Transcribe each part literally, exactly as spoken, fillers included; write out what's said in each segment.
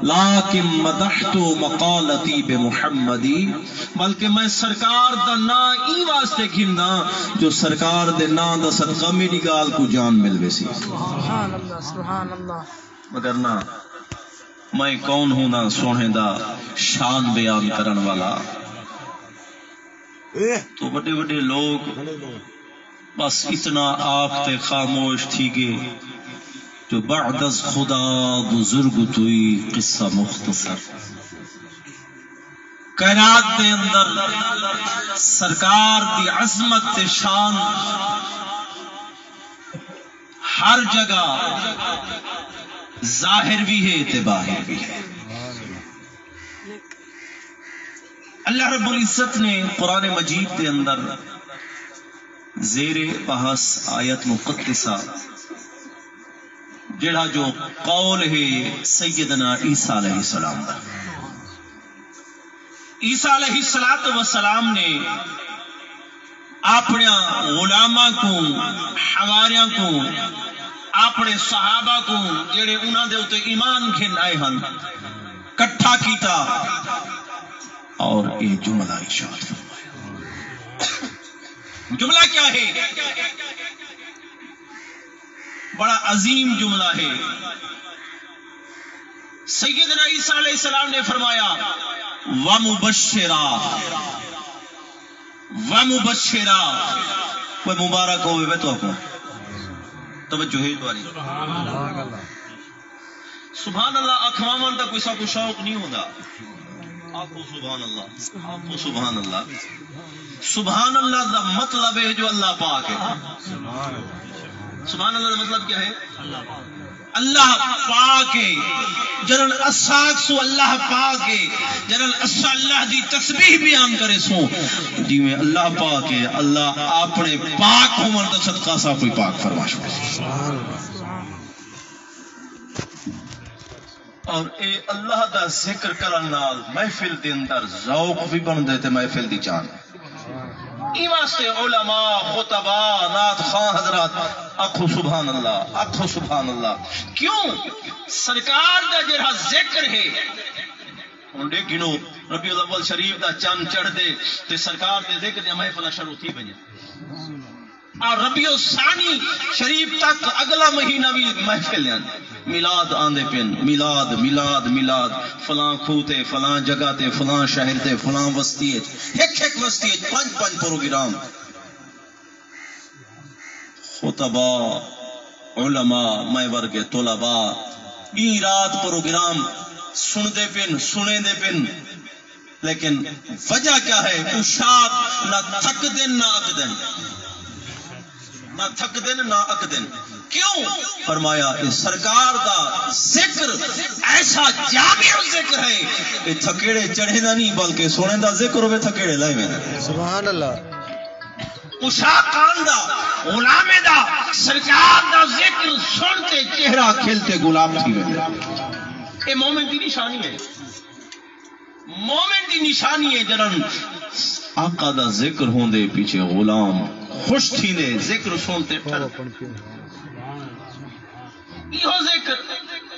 لکن مدحت مقالتی بمحمدی، بلکہ میں سرکار دا ناں ایں واسطے گھندا جو سرکار دے ناں دا صدقہ میݙی ڳالھ کوں جان مل ویسی۔ سبحان اللہ، سبحان اللہ۔ مگر نہ، میں کون ہوں نہ سوہݨے دا شان بیان کرݨ والا۔ تو وݙے وݙے لوگ بس اتنا آکھ تے خاموش تھی ڳئے جو بعد از خدا بزرگ توئی، قصہ مختصر۔ کائنات دے اندر سرکار دی عظمت تے شان ہر جگہ ظاہر بھی ہے تے باہر بھی ہے۔ اللہ رب العزت نے قرآن مجید دے اندر زیر بحث آیت مقدسہ، جڑا جو قول ہے سیدنا عیسیٰ علیہ السلام دا، عیسیٰ علیہ الصلوۃ والسلام نے اپنے غلاماں کو، حواریاں کو، اپنے صحابہ کو، جڑے انہاں دے اتے ایمان گھن آئے ہن، کٹھا کیتا اور یہ جملہ ارشاد فرمایا۔ جملہ کیا ہے؟ بڑا عظیم جملہ ہے۔ سیدنا عیسیٰ علیہ السلام نے فرمایا، "ومبشرا، ومبشرا"، کوئی مبارک ہوئے وے تو اپنا۔ توجہ ہے تمہاری۔ سبحان اللہ، اکھواون دا کوئی ساکوں شوق نہیں ہوندا۔ آکھو سبحان اللہ، آکھو سبحان اللہ۔ سبحان اللہ دا مطلب ہے جو اللہ پاک ہے۔ سبحان اللہ دا مطلب کیا ہے؟ اللہ پاک ہے۔ جنن اساک سو اللہ پاک ہے، جنن اسا اللہ دی تسبیح بیان کرے سو، جی میں اللہ پاک ہے، اللہ اپنے پاک ہومن دا صدقہ سا کوئی پاک فرما شو۔ اور اے اللہ دا ذکر کرن نال محفل دے اندر ذوق بھی بندے تے محفل دی جان۔ ایں واسطے علماء، خطباء، نعت خواں حضرات، آکھو سبحان اللہ، آکھو سبحان اللہ۔ کیوں؟ سرکار دا جڑا ذکر ہے، ہن ݙیکھ گھنو، ربیع الاول شریف دا چن چڑھ دے تے سرکار دے ذکر دیاں محفلاں شروع تھی ونڄن۔ آ ربیع الثانی شریف تک اڳلا مہینہ وی محفل ہن۔ میلاد آندے پن، میلاد، میلاد، میلاد، فلاں کھوہ تے، فلاں جگہ تے، فلاں شہر تے، فلاں وستی اچ، ہک ہک وستی اچ پنج پنج پروگرام۔ خطباء، علماء، میں ورگے طلباء ݙینہہ رات پروگرام سݨدے پن، سݨیندے پن۔ لیکن وجہ کیا ہے؟ عشاق نہ تھکدن نہ اکدن، نہ تھکدن نہ اکدن۔ کیوں؟ فرمایا، اے سرکار دا ذکر ایسا جامع ذکر ہے کہ تھکیڑے چڑھیندا نہیں، بلکہ سݨیندا ذکر ہوے، تھکیڑے لائے ویندے۔ سبحان اللہ۔ عشاقاں دا، غلامیں دا، سرکار دا ذکر سݨ تے چہرہ کھل تے گلاب تھی ویندے۔ اے مومن دی نشانی ہے۔ مومن دی نشانی ہے جنن آقا دا ذکر ہوندے پیچھے غلام خوش تھیندے، ذکر سن تے ٹھر۔ ایہو ذکر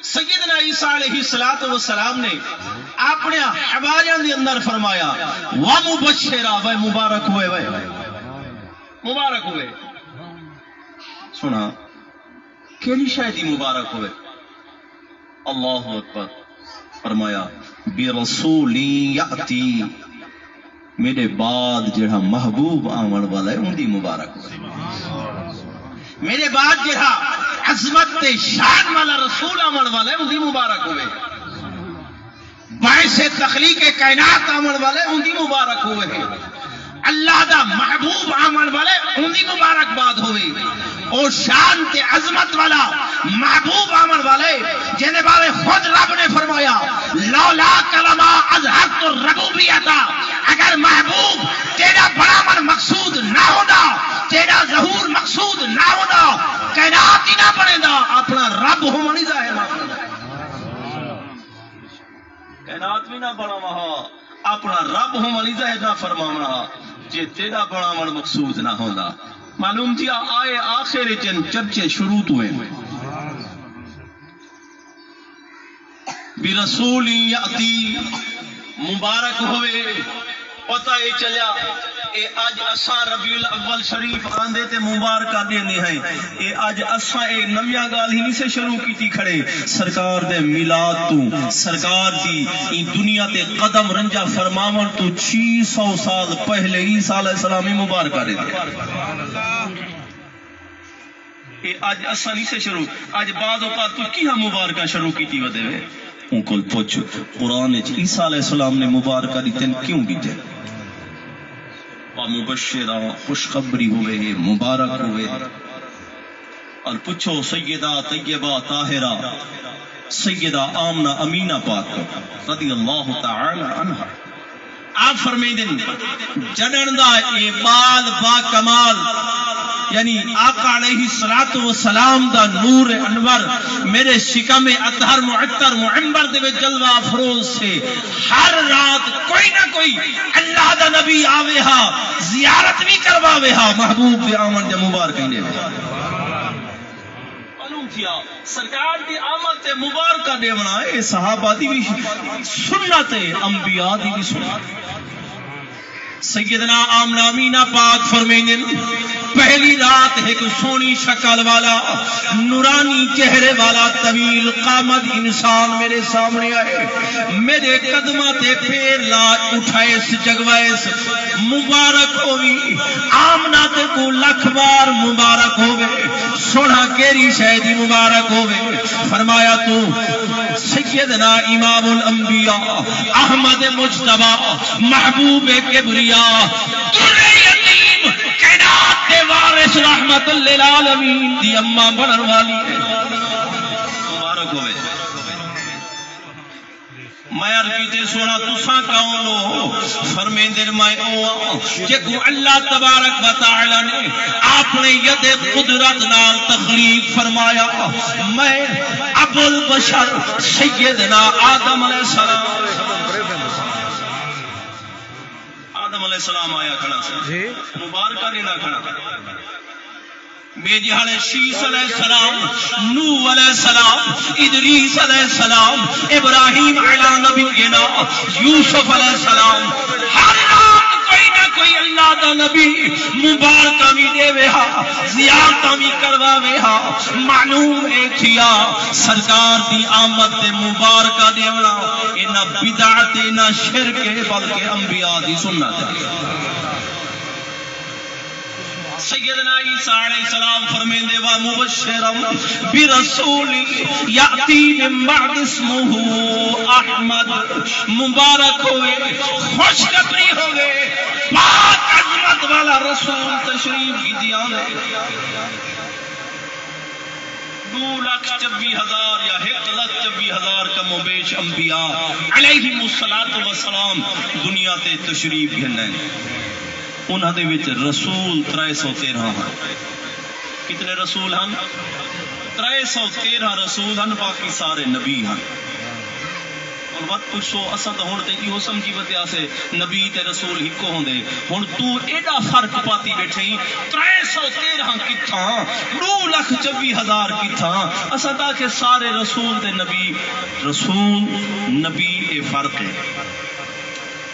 سیدنا عیسیٰ علیہ الصلوۃ والسلام نے اپنے حواریاں دے اندر فرمایا، "و مبشرا"، وے مبارک ہوئے، وے مبارک ہوئے۔ سنا، کیڑھی شے دی مبارک ہوئے؟ اللہ اکبر۔ فرمایا، "برسول یاتی"، میرے بعد جڑا محبوب آون والا ہے، اوندی مبارک ہوئے۔ میرے بعد جڑا عظمت تے شان والا رسول آون والا ہے، اوندی مبارک ہوئے۔ باعث تخلیق کائنات آون والا ہے، اوندی مبارک ہوئے۔ اللہ دا محبوب آون والے، اوندی مبارکباد ہووے۔ او شان تے عظمت والا محبوب آون والے، جیندے بارے خود رب نے فرمایا، "لولا کلمہ اظہرت الربوبیہ"، اگر محبوب تیرا بناون مقصود نہ ہوندا، تیرا ظہور مقصود نہ ہوندا، کائنات ہی نہ بنیندا، اپنا رب ہووݨ ہی ظاہر نہ ہوندا۔ کائنات وی نہ بݨاوݨا ہا، اپݨا رب ہووݨ ہی ظاہر نہ فرماوݨا ہا، جے تیݙا بݨاوݨ مقصود نہ ہوندا۔ معلوم تھیا، آئے آخر اچ ہن، چرچے شروع توں ہن۔ برسول یاتی، مبارک ہووے۔ پتہ اے چلیا، اے اڄ اساں ربیع الاول شریف آندے تے مبارکاں ݙیندے ہیں۔ اے اڄ اساں اے نویاں ڳالھ ہی نہیں سے شروع کیتی کھڑے۔ سرکار دے میلاد توں، سرکار دی ایں دنیا تے قدم رنجا فرماوݨ توں چھی سو سال پہلے عیسیٰ علیہ السلام ہی مبارکاں ݙیندے ہیں۔ اے اڄ اساں نہیں سے شروع، اڄ بعض اوقات توں کیہاں مبارکاں شروع کیتی ودے وے۔ اوں کول پچھ، قرآن اچ عیسیٰ علیہ السلام نے مبارکاں ݙتن کیوں ݙتے؟ و مبشرا، خوشخبری ہووے، مبارک ہووے۔ اور پچھو سیدہ طیبہ طاہرہ سیدہ آمنہ امینہ پاک رضی اللہ تعالی عنہا۔ آپ فرمیندن، جݙݨ دا اے ٻال با کمال، یعنی آقا علیہ الصلوۃ والسلام دا نور انور میݙے شکم اطہر معطر معنبر دے وچ جلوہ افروز سے، ہر رات کوئی نہ کوئی اللہ دا نبی آوے ہا، زیارت وی کرواوے ہا، محبوب دے آوݨ دے مبارکیں ݙیوے۔ معلوم تھیا، سرکار دی آمد تے مبارکاں ݙیوݨا اے صحابہ دی وی سنت اے، انبیاء دی وی سنت۔ سیدنا آمنہ امینہ پاک فرمیندن، پہلی رات ہک سوہݨی شکل والا، نورانی چہرے والا، طویل قامت انسان میݙے سامݨے آئے، میݙے قدماں تے پیر لا اٹھائس، جگوائس، مبارک ہووی۔ آمنہ تیکوں لکھ بار مبارک ہووے، سوہݨا کیڑھی شے دی مبارک ہووے؟ فرمایا، توں سیدنا امام الانبیاء احمد مجتبی محبوب کبریا، در عظیم، کائنات دے وارث، رحمت للعالمین دی اماں بݨݨ والی ہے۔ مبارک ہووے۔ میں عرض کیتے، سوہݨا تساں کون ہو؟ فرمیندن، میں او ہاں جیکوں اللہ تبارک و تعالی نے اپݨے ید قدرت نال تخلیق فرمایا۔ میں ابو البشر سیدنا آدم علیہ السلام، آدم علیہ السلام آیا کھڑا سی، جی۔ مبارکاں ݙیندا کھڑا۔ ٻئے جہاڑے شیث علیہ السلام، نوح علیہ السلام، ادریس علیہ السلام، ابراہیم علی نبینا، یوسف علیہ السلام، ہر رات کوئی نہ کوئی اللہ دا نبی مبارکاں وی ݙیوے ہا، زیارتاں وی کرواوے ہا۔ معلوم اے تھیا، سرکار دی آمد تے مبارکاں ݙیوݨا اے نہ بدعت اے نہ شرک اے، بلکہ انبیاء دی سنت اے۔ سیدنا عیسیٰ علیہ السلام فرمیندے، و مبشرا برسول یاتی من بعد اسمہ احمد، مبارک ہووے، خوشخبری ہووے، پاک عظمت والا رسول تشریف گھدی آندے۔ ݙو لکھ چوی ہزار یا ہک لکھ چوی ہزار کم و بیش انبیاء علیہم الصلوۃ والسلام دنیا تے تشریف گھن آئے۔ انہاں دے وچ رسول ترے سو تیرہ ہن۔ کتنے رسول ہن؟ ترے سو تیرہ رسول ہن، باقی سارے نبی ہن۔ ہݨ وت پچھسو، اساں تاں ہݨ تئیں ایہو سمجھی ودے ہاسے نبی تے رسول ہکو ہوندے۔ ہݨ توں ایݙا فرق پاتی ٻیٹھیں، ترے سو تیرہ کتھاں، ݙو لکھ چوی ہزار کتھاں؟ اساں تاں آکھے سارے رسول تے نبی، رسول، نبی اے فرق ہے۔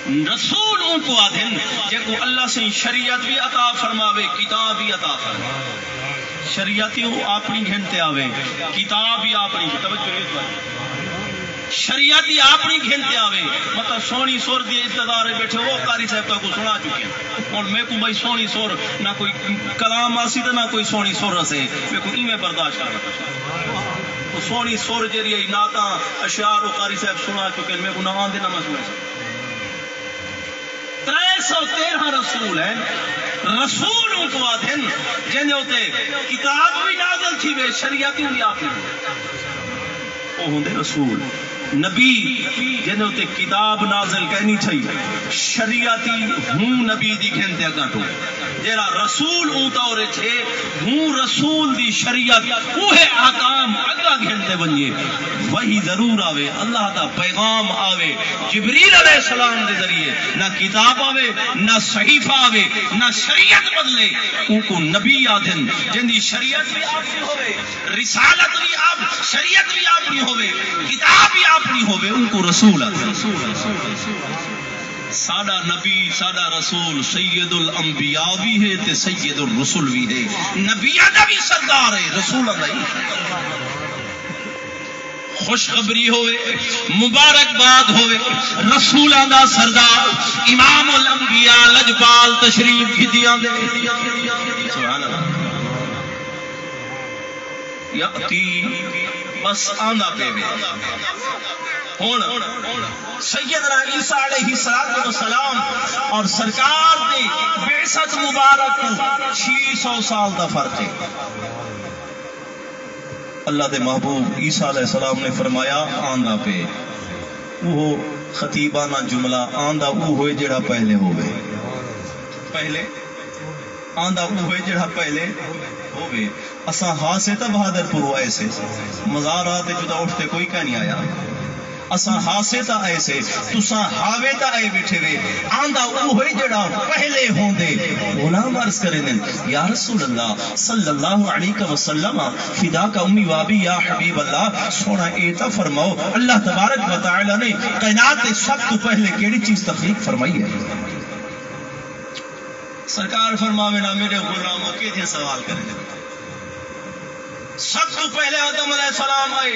رسول اونکوں آہدن جیکوں اللہ سئیں شریعت وی عطا فرماوے، کتاب وی عطا فرماوے۔ شریعت ہی او اپݨی گھن تے آوے، کتاب ہی اپݨی، توجہ ہے تہاݙی۔ شریعت ہی اپݨی گھن تے آوے، مطلب سوہݨی سر دی انتظار اچ ٻیٹھے ہو، قاری صاحب تہاکوں سݨا چکے۔ ہݨ میکوں بھئی سوہݨی سر، نہ کوئی کلام آسی تے نہ کوئی سوہݨی سر اسے، میکوں ایویں برداشت کرݨا پوسی۔ او سوہݨی سر جیڑھی ہے، نعتاں، اشعار او قاری صاحب سݨا چکے، میکوں نہ آندے نہ میں سݨا سڳدا۔ ترے سو تیرہ رسول ہن۔ رسول اونکوں آہدن جیندے اتے کتاب وی نازل تھیوے، شریعت وی اپݨی۔ او ہوندے رسول۔ نبی جیندے اتے کتاب نازل کائنی تھئی، شریعت ہی ہوں نبی دی گھن تے اڳاں ٹر۔ جیڑھا رسول اوں دور اچ ہے، ہوں رسول دی شریعت، اوہے احکام اڳاں گھن تے ونڄے۔ وحی ضرور آوے، اللہ دا پیغام آوے، جبریل علیہ السلام دے ذریعے، نہ کتاب آوے، نہ صحیفہ آوے، نہ شریعت بدلے، اونکوں نبی آہدن۔ جیندی شریعت وی آپݨی ہووے، رسالت بھی آپ، شریعت بھی اپنی ہووے، کتاب بھی اپنی ہووے، اونکوں رسول آکھدے۔ ساݙا نبی، ساݙا رسول سید الانبیاء بھی ہے تے سید الرسل بھی ہے۔ نبیاں دا بھی سردار ہے، رسولاں دا ہی۔ خوشخبری ہووے، مبارکباد ہووے، رسولاں دا سردار امام الانبیاء لجپال تشریف گھدی آندے۔ سبحان اللہ۔ یاتی، بس آندا پے وے۔ ہن سیدنا عیسیٰ علیہ الصلوۃ والسلام اور سرکار دی بعثت مبارک کوں چھ سو سال دا فرق ہے۔ اللہ دے محبوب عیسیٰ علیہ السلام نے فرمایا، آندا پے۔ اوہو خطیبانہ جملہ، آندا اوہو ہے جڑا پہلے ہووے۔ پہلے آندا اوہے جڑا پہلے ہووے۔ اساں ہاسے تاں بہادر پوروں آئے سے، مزارات اچ تاں اٹھ تے کوئی کائنی آیا۔ اساں ہاسے تاں آئے سے، تساں ہاوے تاں آئے بیٹھے وے۔ آندا اوہے جڑا پہلے ہوندے۔ غلام عرض کریندن، یا رسول اللہ صلی اللہ علیہ وسلم، فداک امی و ابی یا حبیب اللہ، سوہݨا اے تاں فرماؤ، اللہ تبارک و تعالیٰ نے کائنات دے سب توں پہلے کیڑھی چیز تخلیق فرمائی ہے؟ سرکار فرماوے نا، میرے غلامو، کیجھے سوال کرے۔ سب توں پہلے آدم علیہ السلام آئے،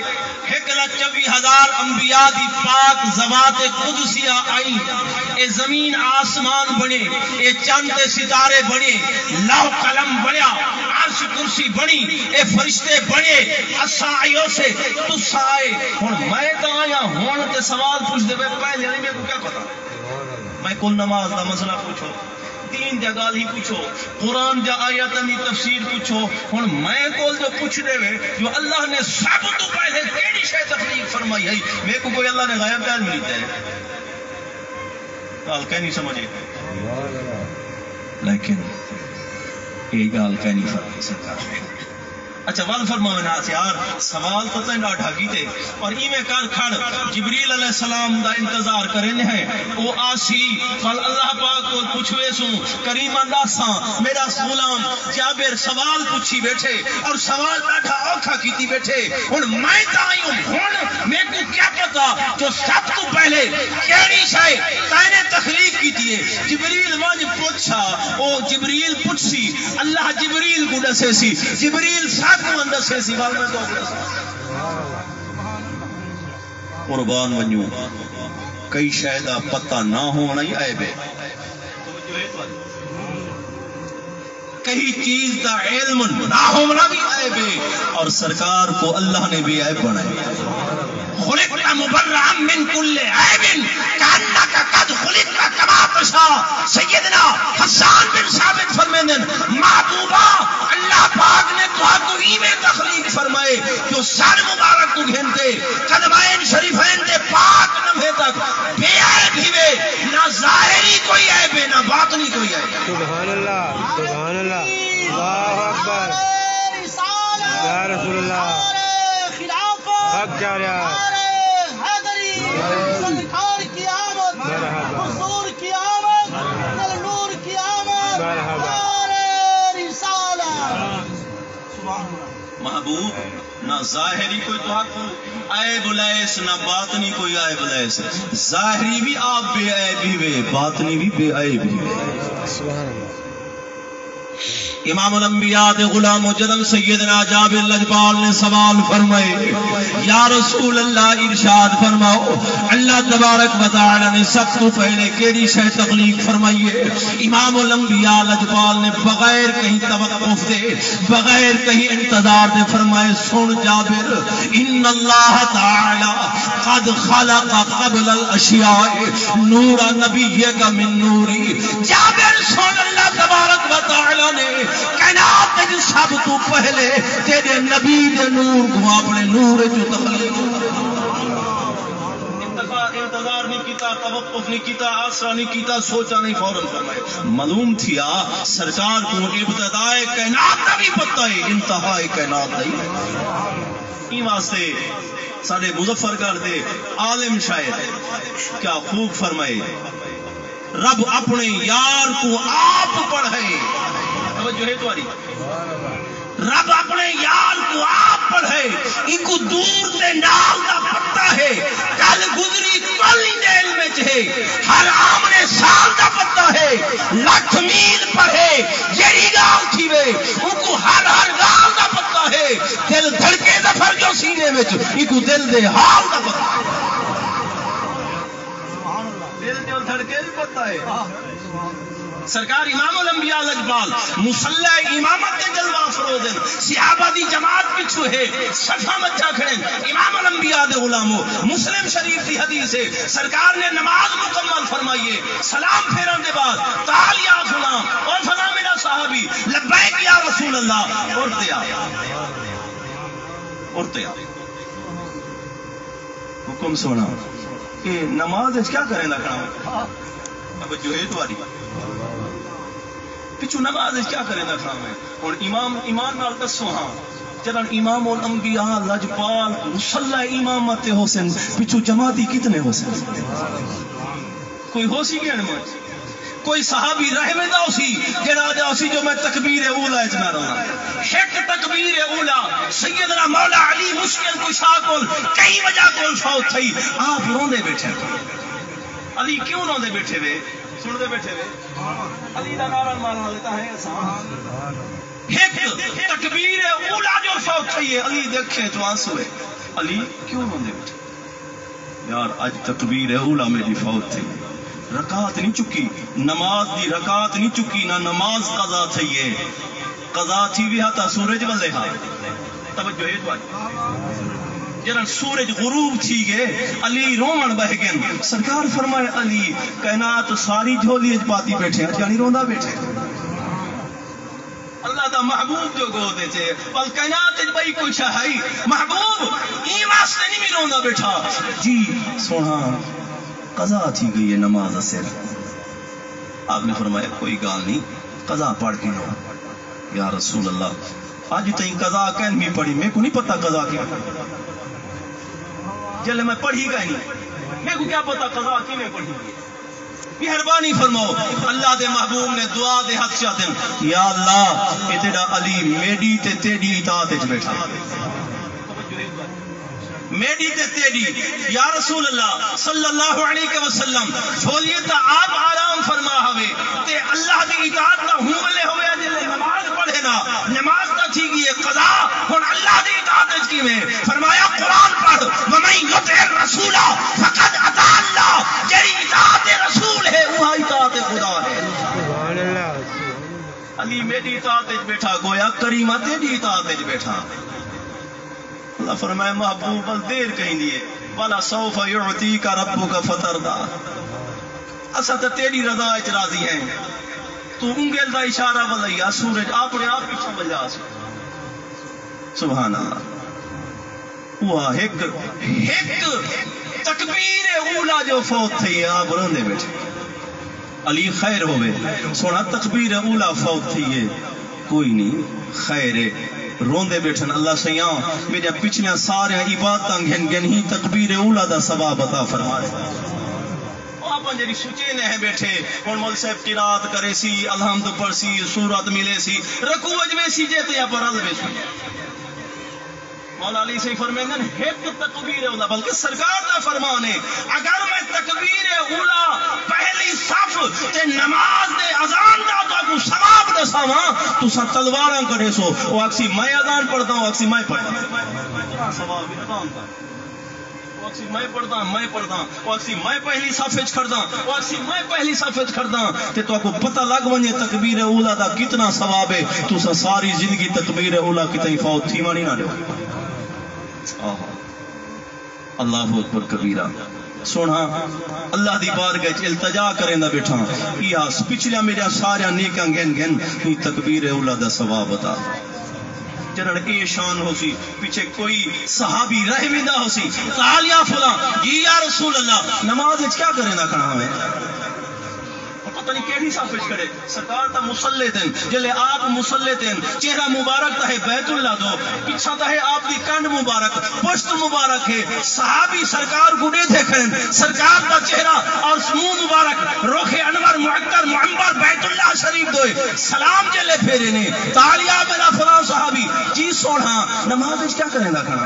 ہک لکھ چوی ہزار انبیاء دی پاک ذوات قدسیہ آئی۔ اے زمین آسمان بݨے، اے چن تے ستارے بݨے، لوح قلم بݨیا، عرش کرسی بݨی، اے فرشتے بݨے، اساں آئیوسے، تساں آئے۔ ہݨ میں تاں آیا، ہݨ تے سوال پچھدے پئے، پہلے نہیں، میکوں کیا پتہ؟ میں کول نماز دا مسئلہ پچھو، دین دیاں ڳالھیں پچھو، قرآن دیاں آیاتاں دی تفسیر پچھو۔ ہݨ میں کول جو پچھدے وے جو اللہ نے سب توں پہلے کیڑھی شے تخلیق فرمائی ہئی، میکوں کوئی اللہ نے غیب تے علم ݙتا ہے؟ ڳالھ کائنی سمجھ آئی؟ لیکن اے ڳالھ کائنی فرمائی سرکار نے۔ اچھا، ول فرماوے نا، یار، سوال تاں تیں ݙاڈھا کیتے، پر ایویں کر کھڑ، جبریل علیہ السلام دا انتظار کریندے ہیں، او آسی، ول اللہ پاک کول پچھویسوں، کریماں ݙساں، میرا غلام جابر سوال پچھی بیٹھے، اور سوال ݙاڈھا اوکھا کیتی بیٹھے۔ ہݨ میں تاں آئی ہوں، ہݨ میکوں کیا پتہ جو سب توں پہلے کیڑھی شے تیں نے تخلیق کیتی ہے؟ جبریل ونڄ پچھا، او جبریل پچھسی، اللہ جبریل کوں ݙسیسی، جبریل ساکوں ݙسیسی، ول میں تہاکوں ݙساں۔ قربان ونڄوں، کئی شے دا پتہ نہ ہووݨ ہی عیب ہے۔ کہیں چیز دا علم نہ ہووݨا بھی عیب ہے، اور سرکار کوں اللہ نے بے عیب بݨائے۔ خلقت مبرأ من کل عیب کأنک قد خلقت کما تشاء۔ سیدنا حسان بن ثابت فرمیندن، محبوبا، اللہ پاک نے تہاکوں ایویں تخلیق فرمائے جو سر مبارک کوں گھن تے قدمین شریفین دے پاک لمحے تک بے عیب ہیوے، نہ ظاہری کوئی عیب ہے، نہ باطنی کوئی عیب۔ سبحان اللہ، سبحان اللہ، اللہ اکبر۔ یا رسول اللہ۔ حق کہہ رہا۔ مرحبا۔ مرحبا۔ محبوب، نہ ظاہری کوئی تہاکوں عیب لیس، نہ باطنی کوئی عیب لیس۔ ظاہری بھی آپ بے عیب ہیوے، باطنی بھی بے عیب ہیوے۔ سبحان اللہ۔ امام الانبیاء دے غلام و جنم سیدنا جابر لجپال نے سوال فرمائے، یا رسول اللہ، ارشاد فرماؤ، اللہ تبارک و تعالی نے سب توں پہلے کیڑھی شے تخلیق فرمائی ہے؟ امام الانبیاء لجپال نے بغیر کہیں توقف دے، بغیر کہیں انتظار دے فرمائے، سن جابر، ان اللہ تعالی قد خلق قبل الاشیاء نور نبیک من نوری۔ جابر سن، اللہ تبارک و تعالی نے کائنات وچ سب توں پہلے تیرے نبی دے نور کوں اپنے نور وچ تخلیق۔ انتظار، انتظار نہیں کیتا، توقف نہیں کیتا، آسرا نہیں کیتا، سوچا نہیں، فوراً فرمایا۔ معلوم تھیا سرکار کوں ابتدائے کائنات دا بھی پتہ ہے، انتہائے کائنات دا ہی۔ ایں واسطے ساݙے مظفر گڑھ دے عالم شاعر کیا خوب فرمائے، رب اپݨے یار کوں آپ پڑھائے۔ توجہ ہے تہاݙی؟ رب اپݨے یار کوں آپ پڑھے، اینکوں دور تے نال دا پتہ ہے۔ کل گزری کل ایندے علم وچ ہے، ہر آمݨے سال دا پتہ ہے۔ لکھ میل پڑھے، جیڑھی ڳالھ تھیوے، اونکوں ہر ہر ڳالھ دا پتہ ہے۔ دل دھڑکے ظفر جو سینے وچ، اینکوں دل دے حال دا پتہ ہے۔ دل جو دھڑکے وی پتہ ہے۔ سرکار امام الانبیاء لجپال مصلی امامت تے جلوہ افروز ہن۔ صحابہ دی جماعت پچھوں ہے، صفاں وچا کھڑے ہن۔ امام الانبیاء دے غلامو، مسلم شریف دی حدیث ہے، سرکار نے نماز مکمل فرمائی ہے، سلام پھیرن دے بعد، تعال یا فلاں، او فلاں میرا صحابی، لبیک یا رسول اللہ، ارتے آ، ارتے آ۔ حکم سونا، اے نماز وچ کیا کریندا کھڑا میں؟ توجہ ہے تہاݙی؟ پچھوں نماز وچ کیا کریندا کھڑا میں؟ ہݨ امام ایمان نال ݙسو ہاں، جݙاں امام الانبیاء لجپال مصلی امامت تے ہوسن، پچھوں جماعتی کتنے ہوسن؟ کوئی ہوسی ڳݨ میں؟ کوئی صحابی رہ ویندا ہوسی جیڑھا آہدا ہوسی جو میں تکبیر اولی اچ نہ رہاں؟ ہک تکبیر اولی سیدنا مولا علی مشکل کشا کول کئی وجہ کول فوت تھئی، آپ روندے ٻیٹھے۔ علی کیوں روندے ٻیٹھے وے؟ سݨدے ٻیٹھے وے؟ علی دا نعرہ مارݨ والے تاں ہیں اساں۔ ہک تکبیر اولی جو فوت تھئی ہے، علی دے اکھیں چوں آنسو ہے۔ علی کیوں روندے ٻیٹھے؟ یار، اڄ تکبیر اولی میݙی فوت تھئی، رکعت نہیں چکی، نماز دی رکعت نہیں چکی، نہ نماز قضا تھئی ہے۔ قضا تھیوی ہا تاں سورج ولے ہا۔ توجہ ہے تہاݙی؟ جݙاں سورج غروب تھی ڳئے، علی رووݨ ٻہہ ڳئن۔ سرکار فرمائے، علی، کائنات ساری جھولی اچ پاتی ٻیٹھے، اڄ کائنی روندا ٻیٹھے۔ اللہ دا محبوب جو گود اچ ہے، ول کائنات اچ ٻئی کوئی شے ہئی؟ محبوب ایں واسطے نہیں میں روندا ٻیٹھا۔ جی سوہݨا، قضا تھی ڳئی ہے نماز اثر۔ آپ نے فرمایا، کوئی ڳالھ نہیں، قضا پڑھ گھنو۔ یا رسول اللہ، اڄ تئیں قضا کہیں بھی پڑھی، میکوں نہیں پتہ قضا کیویں۔ جلے میں پڑھی کائنی، میکوں کیا پتہ قضا کیویں پڑھی ہے۔ مہربانی فرماؤ۔ اللہ دے محبوب نے دعا دے ہتھ چا ݙن، یا اللہ، اے تیݙا علی میݙی تے تیݙی اطاعت وچ ٻیٹھا، میݙی تے تیݙی۔ یا رسول اللہ صلی اللہ علیہ وسلم، جھولی تاں آپ آرام فرما ہوے، تے اللہ دی اطاعت تاں ہوں ویلے ہوے جلے نماز پڑھے نا، نماز تاں تھی ڳئی ہے قضا، ہݨ اللہ دی اطاعت وچ کیویں؟ فرمایا، قرآن پڑھ، ومن یطع الرسول فقد اطاع اللہ، جیڑھی اطاعت رسول ہے، اوہا اطاعت خدا ہے۔ سبحان اللہ۔ علی میݙی اطاعت وچ ٻیٹھا، گویا کریمہ تیݙی اطاعت وچ ٻیٹھا۔ اللہ فرمائے، محبوب، بس دیر کہیں دی ہے، ولسوف یعطیک ربک فترضی، اساں تاں تیݙی رضا وچ راضی ہیں۔ توں انگل دا اشارہ ولیا، سورج اپݨے آپ پچھوں ولیا سی۔ سبحان اللہ۔ اوہا ہک، ہک تکبیر اولی جو فوت تھئی ہے، آپ روندے ٻیٹھے۔ علی خیر ہووے، سوہݨا تکبیر اولی فوت تھئی ہے، کوئی نہیں، خیر ہے، روندے ٻیٹھن، اللہ سئیاں میݙیاں پچھلیاں ساریاں عبادتاں گھن گھن ہی تکبیر اولی دا ثواب عطا فرما ݙے۔ او آپاں جیڑھی سوچیندے ہیں ٻیٹھے، ہݨ مول صاحب قرات کریسی، الحمد پڑھسی، سورت ملیسی، رکوع وچ ویسی، جے تے آپاں رل ویسوں۔ مولا علی سئیں فرمیندن، ہک تکبیر اولی، بلکہ سرکار دا فرمان ہے، اگر میں تکبیر اولی پہلی صف تے نماز دے اذان دا تہاکوں ثواب ݙساواں، تساں تلواراں کڈھیسو۔ او آکھسی، میں اذان پڑھدا ہوں، او آکھسی، میں پڑھدا ہوں۔ اتنا ثواب ہے اذان دا۔ او آکھسی، میں پڑھدا، میں پڑھدا۔ او آکھسی، میں پہلی صف وچ کھڑدا۔ او آکھسی، میں پہلی صف وچ کھڑدا۔ تے تہاکوں پتہ لڳ ونڄے تکبیر اولی دا کتنا ثواب ہے۔ تساں ساری زندگی تکبیر اولی کیتے فوت تھیوݨ ہی نہ ݙیو۔ آہا۔ اللہ اکبر کبیرہ۔ سوہݨا، اللہ دی بارگاہ وچ التجا کریندا ٻیٹھاں۔ ایہا پچھلیاں میݙیاں ساریاں نیکیاں گھن گھن، ایں تکبیر اولی دا ثواب عطا۔ جݙݨ اے شان ہوسی، پچھے کوئی صحابی رہ ویندا ہوسی، قال یا فلاں، جی یا رسول اللہ، نماز وچ کیا کریندا کھڑا ہوویں؟ پتہ نہیں کیڑھی صف وچ کھڑے، سرکار تاں مصلی تے ہن، جلے آپ مصلی تے ہن، چہرہ مبارک تاں ہے بیت اللہ دو، پچھاں تاں ہے آپ دی کنڈ مبارک، پشت مبارک ہے، صحابی سرکار کوں ݙیہدے کھڑن، سرکار دا چہرہ اور منہ مبارک، رخ انور معطر معنبر بیت اللہ شریف دوئے سلام جیلے پھیرے نے، تالیاں میرا فلاں صحابی، جی سوہݨا، نماز وچ کیا کریندا کھڑا؟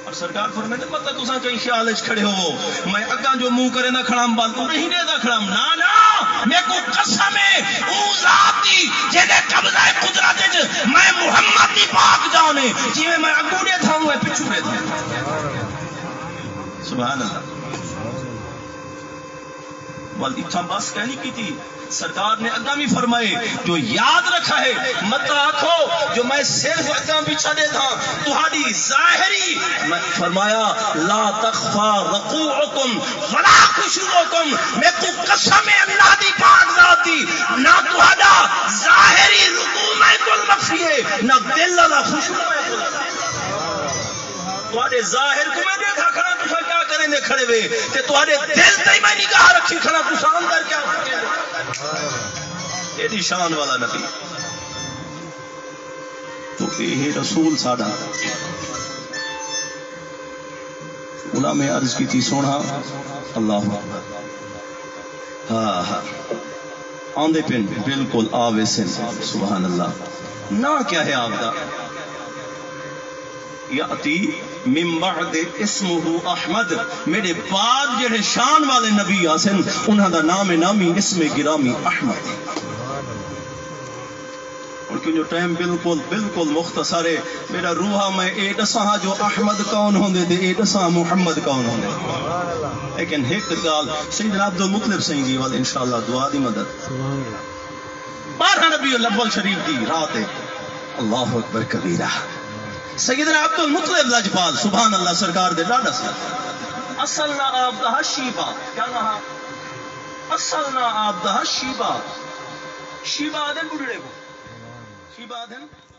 اور سرکار فرمیندے، مطلب تساں کہیں خیال وچ کھڑے ہوو، میں اگاں جو منہ کریندا کھڑا ہم، بل کوں نہیں ݙیہدا کھڑا ہم۔ نہ، نہ، میکوں قسم ہے اوں ذات دی جیندے قبضہ قدرت وچ میں محمد دی پاک جان ہے، جیویں میں اگوں ݙیہدا ہوں، میں پچھوں ݙیہدا ہوں۔ سبحان اللہ۔ ول اتھاں بس کائنی کیتی، سرکار نے اگاں وی فرمائے جو یاد رکھا ہے، مت آکھو جو میں صرف اگاں پچھاں ݙیہداں، تہاݙی ظاہری، میں فرمایا، لا تخفی رکوعکم ولا خشوعکم، میکوں قسم ہے اللہ دی پاک ذات دی، نہ تہاݙا ظاہری رکوع میں کول مخفی ہے، نہ دل والا خشوع میں کول مخفی ہے۔ تہاݙے ظاہر کوں میں ݙیکھا کھڑا، تساں کیا کریندے کھڑے وے، تے تہاݙے دل تے میں نگاہ رکھی کھڑا، تساں اندر کیا سوچیندے۔ ایݙی شان والا نبی۔ تو اے ہے رسول ساݙا۔ غلام عرض کیتی، سوہݨا، اللہ اکبر۔ ہاں، ہاں۔ آندے پن، بالکل آ ویسن۔ سبحان اللہ۔ ناں کیا ہے آپ دا؟ یاتی من بعد اسمہ احمد، میرے بعد جڑے شان والے نبی آسن، انہاں دا نام نامی اسم گرامی احمد ہے۔ ہݨ کیوں جو ٹائم بالکل، بالکل مختصر ہے، میرا روحا میں اے ݙساں ہا جو احمد کون ہوندے تے اے ݙساں محمد کون ہوندے۔ لیکن ہک ڳالھ سیدنا عبد المطلب سئیں دی ول انشاءاللہ دعا دی مدد۔ بارہ ربیع الاول شریف دی رات ہے۔ اللہ اکبر کبیرہ۔ سیدنا عبد المطلب لجپال، سبحان اللہ، سرکار دے ݙاݙا سی۔ اصل ناں آپ دا ہا شیبہ۔ کیا ناں ہا؟ اصل ناں آپ دا ہا شیبہ۔ شیبہ آہدن ٻڈھڑے کوں۔ شیبہ آہدن۔